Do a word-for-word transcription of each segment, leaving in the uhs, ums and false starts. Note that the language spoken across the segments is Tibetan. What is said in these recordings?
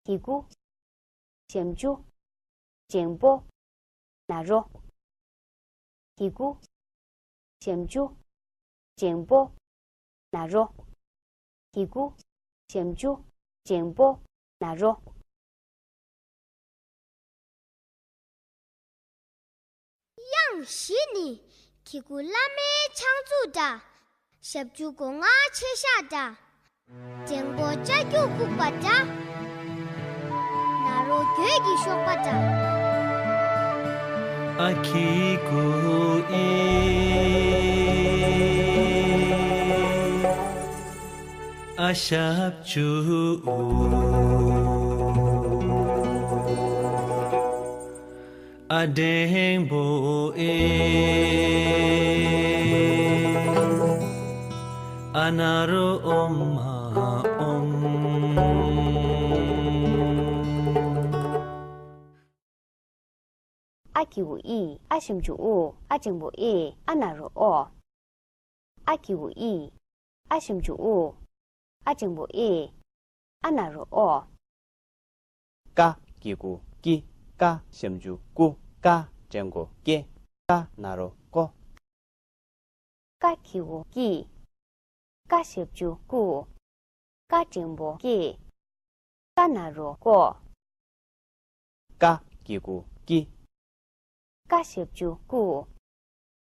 གི་གུ། ཞབས་ཀྱུ། ལྗང་པོ། ན་རོ། གི་གུ། ཞབས་ཀྱུ། ལྗང་པོ། ན་རོ། གི་གུ། ཞབས་ཀྱུ། ལྗང་པོ། ན་རོ། དབྱངས་བཞི་ནི། གི་གུ་བླ་མའི་ཕྱག་མཛུབ་འདྲ། ཞབས་ཀྱུ་སྒོ་ང་ཆེ་ཤ་འདྲ། ལྗང་པོ་ལྕགས་ཀྱུ་ཁུག་པ་འདྲ། ན་རོ་གོས་ཀྱི་གཤོག་པ་འདྲ། ཨ་གི་གུ་ཨི། ཨ་ཞབས་ཀྱུ་ཨུ། ཨ་འགྲེང་བུ་ཨེ། ཨ་ན་རོ་ཨོཾ་མ་ཨོཾ། ཨ་གི་གུ་ཨི། ཨ་ཞབས་ཀྱུ་ཨུ། ཨ་འགྲེང་བུ་ཨེ། ཨ་ན་རོ་ཨོ། ཨ་གི་གུ་ཨི། ཨ་ཞབས་ཀྱུ་ཨུ། ཨ་འགྲེང་བུ་ཨེ། ཨ་ན་རོ་ཨོ། ཀ་གི་གུ་ཀི། ཀ་ཞབས་ཀྱུ་ཀུ། ཀ་འགྲེང་བུ་ཀེ། ཀ་ན་རོ་ཀོ། ཀ་གི་གུ་ཀི། ཀ་ཞབས་ཀྱུ་ཀུ། ཀ་འགྲེང་བུ་ཀེ། ཀ་ན་རོ་ཀོ། ཀ་གི་གུ་ཀི། ཀ་ཞབས་ཀྱུ་ཀུ།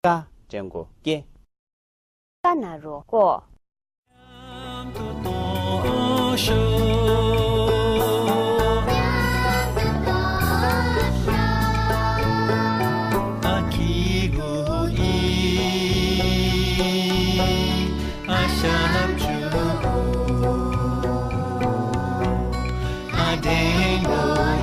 ཀ་འགྲེང་བུ་ཀེ། ཀ་ན་རོ་ཀོ། ཨ་གི་གུ་ཨི། ཨ་ཞབས་ཀྱུ་ཨུ། ཨ་འགྲེང་བུ་ཨེ།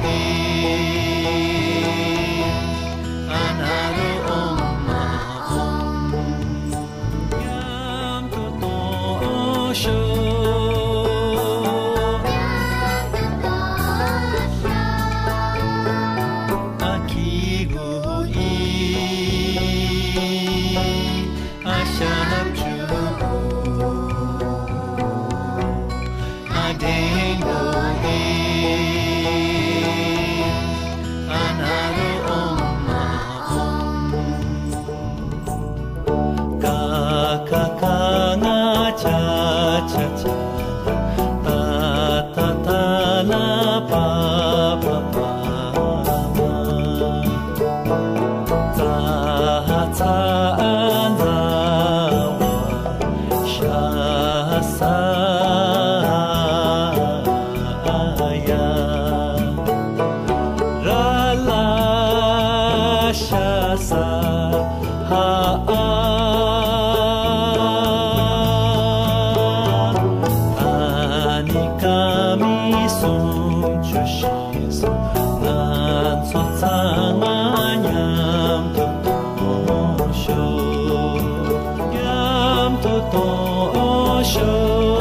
ཨ་ན་རོ་ཨོཾ་མ་ཨོཾ། ཨ་གི་གུ་ཨི། ཨ་ཞབས་ཀྱུ་ཨུ། ཨ་འགྲེང་བུ་ཨེ། ཨ་ན་རོ་ཨོཾ་མ་ཨོཾ། ཀ་ཁ་ག་ང་ཅ་ཆ་ཆ། ཏ་ཏ་ད་ལ་པ་པ་པ་མ། ཙ་ཚ་ཛ་ཝ་ཤ་ས་ཡ། ར་ལ་ཤ་ས་ཧ་ཨ། ཨ་ནི་ཀ་མི་སུམ་ཅུ་བཞི། ང་ཚོ་ཚང་མ་མཉམ་དུ་གཏོང་ཤོག་མཉམ་དུ་གཏོང་ཤོག